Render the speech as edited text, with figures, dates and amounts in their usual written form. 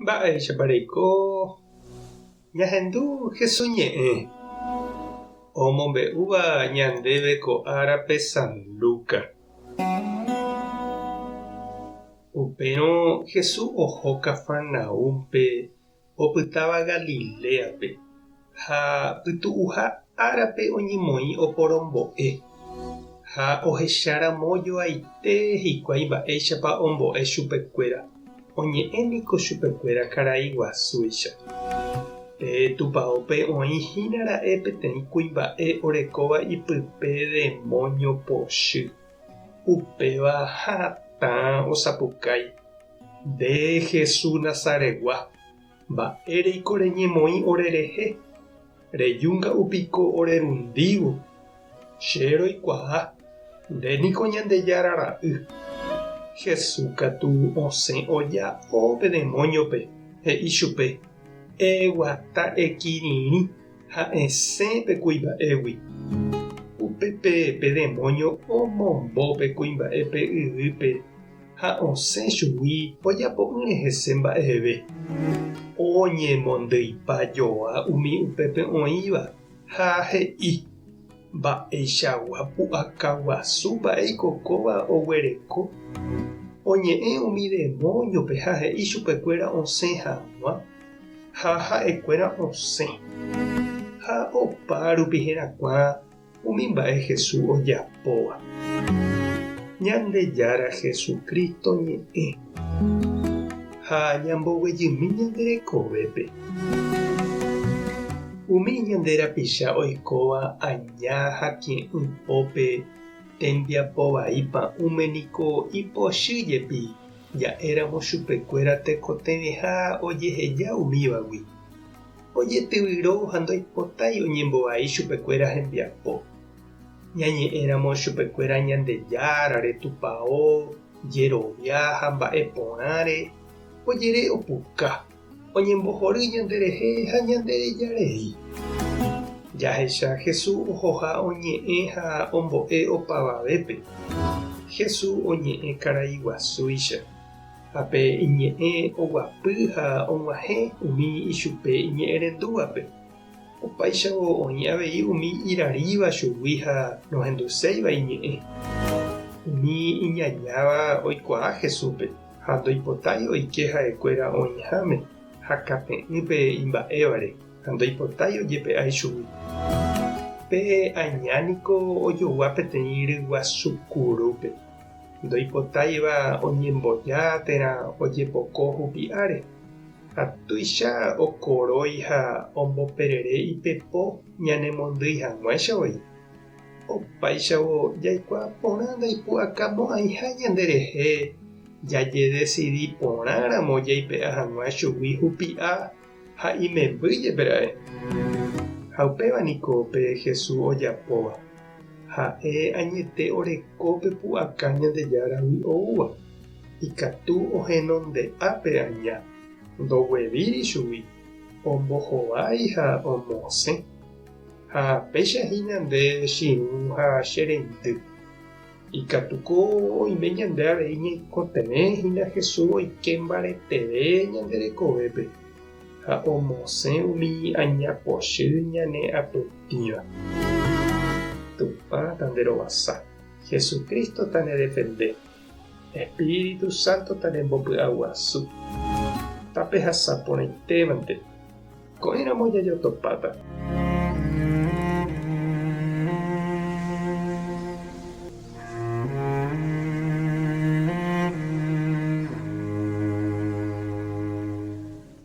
Mba'éichapa reiko ñahendu Jesús ñe'ẽ omombe'úva ñandéve ko árape San Lucas. Upérõ Jesús oho Cafarnaúmpe opytáva Galiléape, ha pytu'uha árape oñemoĩ oporombo'e, ha ohecharamo joaite hikuái mba'éichapa ombo'e chupekuéra, oñe'ẽ niko chupekuéra karai guasúicha. Pe tupaópe oĩ hína ra'e peteĩ kuimba'e orekóva ipype demóño pochy, upéva hatã osapukái, Nde Jesús Nazaretgua, mba'éreiko reñemoĩ orerehe? Rejúnga'u piko orerundívo? Che roikuaa, nde niko Ñandejára Ra'y. Jesús katu osẽ oja'o pe demóñope, he'i chupe, Eguata ekirirĩ ha esẽ pe kuimba'égui. Upépe pe demóño omombo pe kuimba'épe yvýpe ha osẽ chugui ojapo'ỹre hese mba'eve. Oñemondyipa joa umi upépe oĩva ha he'i, Mba'eichagua pu'aka guasu mba'éiko kóva oguereko? Oñe'ẽ umi demóñope ha he'i chupekuéra osẽ hag̃ua, ha ha'ekuéra osẽ. Ha opa rupi herakuã umi mba'e Jesús ojapóva. Ñandejára Jesucristo ñe'ẽ. Ha ñamboguejymi ñande rekovépe. Umi ñande rapicha oikóva aña ha tie'ỹ pópe tembiapo vai pa'ũme niko ipochy jepi ja'éramo chupekuéra tekotevẽha ojeheja umívagui. Ojetyvyro ha ndoipotái oñembovai chupekuéra hembiapo. Ñañe'ẽramo chupekuéra Ñandejárare, Tupao, jerovia ha mba'e porãre, ojere opuka, oñembohory ñanderehe ha ñanderejarei. Jahecha Jesús ohoha oñe'ẽ ha ombo'e opavavépe. Jesús oñe'ẽ karai guasúicha. Ha pe iñe'ẽ oguapy ha og̃uahẽ umi ichupe iñe'ẽrendúvape. Opáichavo oĩ avei umi iraríva chugui ha nohenduséiva iñe'ẽ. Umi iñañáva oikuaa Jesúspe ha ndoipotái oike ha'ekuéra oĩháme ha kate'ỹ pe imba'évare ha ndoipotái ojepe'a ichugui. Pe aña niko ojogua peteĩ ryguasu kurúpe. Ndoipotáiva oñemboja térã ojepoko hupi'áre, ha tuicha okorói ha omboperere ipepo ñanemondýi hag̃uáicha voi. Opáichavo jaikuaa porã ndaipu'akamo'ãiha ñanderehe jajedesidi porãramo jaipe'a hag̃ua chugui hupi'a ha imemby jepe ra'e. Ha upéva niko pe Jesús ojapóva. Ha'e añete oreko pe pu'aka Ñandejáragui oúva, ikatu ohenonde'a pe aña, ndoguevíri chugui, ombohovái ha omosẽ. Ha péicha hína nde che irũ ha che reindy. Ikatúko oime ñande avei ñaikotevẽ hína Jesús oike mbareteve ñande rekovépe ha omosẽ umi aña pochy ñane apytĩva. Tupã tanderovasa, Jesucristo tanedefende, Espíritu Santo tanembopy'aguasu. Tapehasa porãitévante, ko'ẽramo jajotopáta.